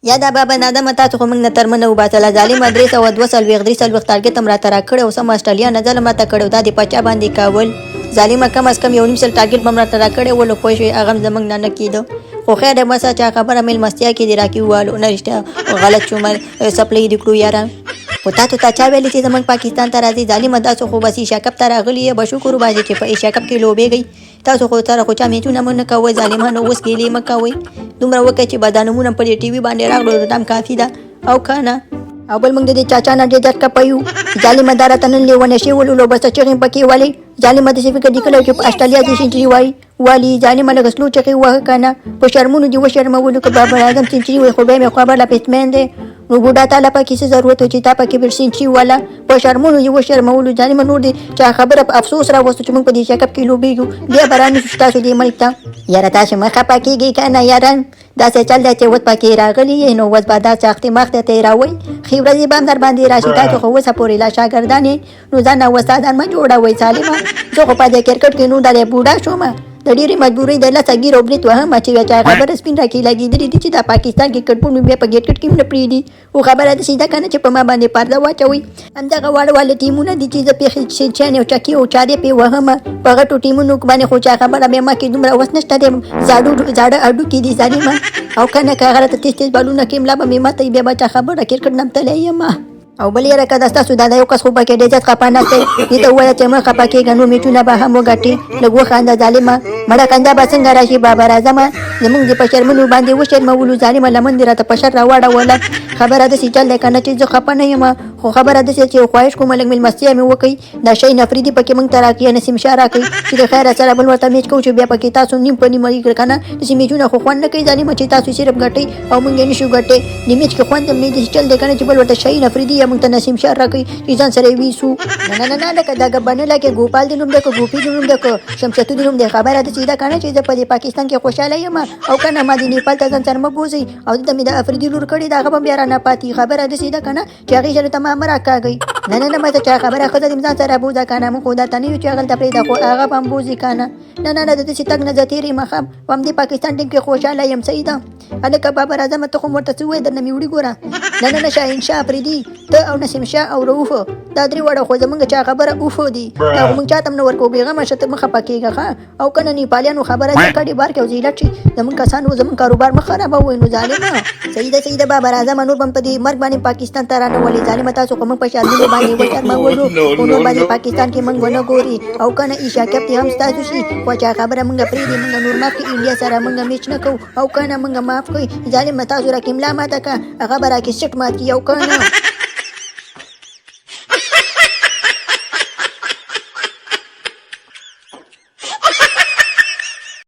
یا دا بابا نادمه، تاسو خو موږ نه تر منه وباسله ظالمه. 342، 43 ټارګټ هم راته راکړی او سم اسټرالیا نه ظلم راته کړی. دا دې په چا باندې کول ظالمه؟ کم از کم 1.5 لک ټارګټ به هم راته راکړی ولو، پوه شوې؟ هغه هم زموږ نه نه کېده. خو خیر دی، بس چا خبره مېلمستیا کې دې راکې ووالو. نه، رښتیا غلط شوم، څپلۍ دې کړو یاره. خو تاسو ته چا ویلي چې زموږ پاکستان ته راځي ظالمه؟ تاسو خو بس ایشیا کپ ته راغلي یې، به شکر وباسئ چې په ایشیا کپ کې لوبېږئ. تاسو خو سره خو چا میچونه مو نه کوئ ظالمانو. اوس ګیلې مه کوئ، دومره وکړئ چې به دا نومونه په دې ټي وي باندې راغلو، دا هم کافي ده، او که نه؟ او بل موږ د دې چاچا نه ډېر زیات خپه یو ظالمه. دا راته نن لیونی شوی ولولو، بس چغې پکې والي ظالمه. داسې فکر دې کړی چې په اسټرالیا کې سینچري وایي والي ظالمه؟ لږه سلو چغې ووهه که نه، په شرمونو دې وشرمولو. که بابر اعظم سینچري وایي، خو بیا مې خبر لا بیټسمین دی، نو بوډا تا له پکې څه ضرورت و چې تا پکې بل سینچري والا؟ په شرمونو یې وشرمولو ظالمه. نور دې چا خبره په افسوس راوستو چې موږ په دې شکپ کې لوبېږو، بیا به رانه شو تاسو دې ملک ته. یاره تاسو مه خفه کېږئ که نه یاره، داسې چل دی چې اوس پکې راغلي یې، نو اوس به دا سختې مخ ته تېروئ، ښې ورځې به هم در باندې راشي. تاسو خو اوسه پورې لا شاګردان یئ، نو ځان نه استادان مه جوړوئ ظالمه. زه خو په دې کرکټ کې نو د بوډا شوم، د ډېرې مجبورۍ د لاسه ږیره او برېت وهم چې چا خبره سپین راکې لګېدلي دي چې دا پاکستان کې کرکټ بیا په کرکټ کې هم نه پرېږدي. خو خبره داسې ده که نه چې په ما باندې پرده واچوئ. همدغه واړه واړه ټیمونه دي چې زه پرې چیچن او چکې او چارې پرې وهم. په غټو ټیمونو باندې خو چا خبره بیا ما کې دومره وس نشته دی، زاړو زاړه هډوکي دي ظالمه، او که نه که هغه راته تېز تېز بالونه کوي، ملا به مې ماته، بیا به چا خبره کرکټ نه هم تللی یم. او بل یاره که دا ستاسو دا یو کس خو پکې ډېر زیات خفه ناست دی، دې ته ووایه چې مه خفه کېږه، نور میچونه به هم وګټې. لږ وخانده ظالمه. مړه خندا به څنګه راشي بابر اعظمه؟ زمونږ دې په شرمونو باندې وشرمولو ظالمه، لمن دې راته په شر راواړوله. خبره داسې چل دی که نه چې زه خفه نه یم، خو خبره داسې چې خواهش کوم لږ مېلمستیا مې وکړئ. دا شاهین افریدي پکې موږ ته راکړي، نسیم شاه راکړي چې د خیره سره بل ورته میچ کوو چې بیا پکې تاسو نیم په نیمه یې کړه. که نه داسې میچونه خو خوند نه کوي ظالمه، چې تاسو صرف ګټئ او موږ یې نشو ګټی. د میچ کې خوند هم نه داسې چل دی که نه چې بل ورته شاهین افریدي یا موږ ته نسیم شاه راکړي چې ځان سره یې ویسو. نه نه نه نه، لکه دا ګبنه لکه ګوپال دې نوم دی که ګوپي دې نوم دی که شمشتو دې نوم دی، خبره داسې ده که نه چې زه په دې پاکستان کې خوشحاله یم، او که نه؟ ما دې نیپال ته ځان سره مه بوځئ. او دلته مې د افریدي لور کړې ده، هغه به بیا رانه پاتې. خبره داسې ده که نه چې هغې سره ته ما مه راکاږئ. نه نه نه، ما ته چا خبره ښځه دې ځان سره بوځه که نه، موږ خو درته نه یو چې هغلته پرېږده، خو هغه به هم بوځي که نه. نه نه نه، د داسې تګ نه زه تېر یم، ښه په همدې پاکستان ټیم کې خوشحاله یم، صحیح ده. هلکه بابر اعظمه، ته خو ورته څه ووایې، درنه مې وړي ګوره. نه نه نه، شاهین شاه افریدي، ته او نسیم شاه او رؤف، دا درې واړه خو زمونږ چا خبره اوف دي، دا خو مونږ چاته هم نه ورکوو. بېغمه شه، ته مه خفه کېږه ښه، او که نه نیپالیانو خبره څه کډې بار کې او ذلت شي زمونږ کسانو، زمونږ کاروبار مه خرابوئ نو ظالمه. صحیح ده، صحیح ده بابر اعظمه، نور به هم په دې مرګ باندې پاکستان ته رانه ولې ظالمه. تاسو خو موږ په شرمونو باندې وشرمولو، خو نور باندې پاکستان کې موږ ونه ګوري، او که نه ایشیا کپ دې هم ستاسو شي، خو چا خبره موږ پرېږدي. موږ نور معاف کړي، انډیا سره موږ میچ نه کوو، او که نه؟ موږ معاف کړئ ظالمه. تاسو راکې ملا ماته که، هغه به راکې سټ مات کړي، او که نه؟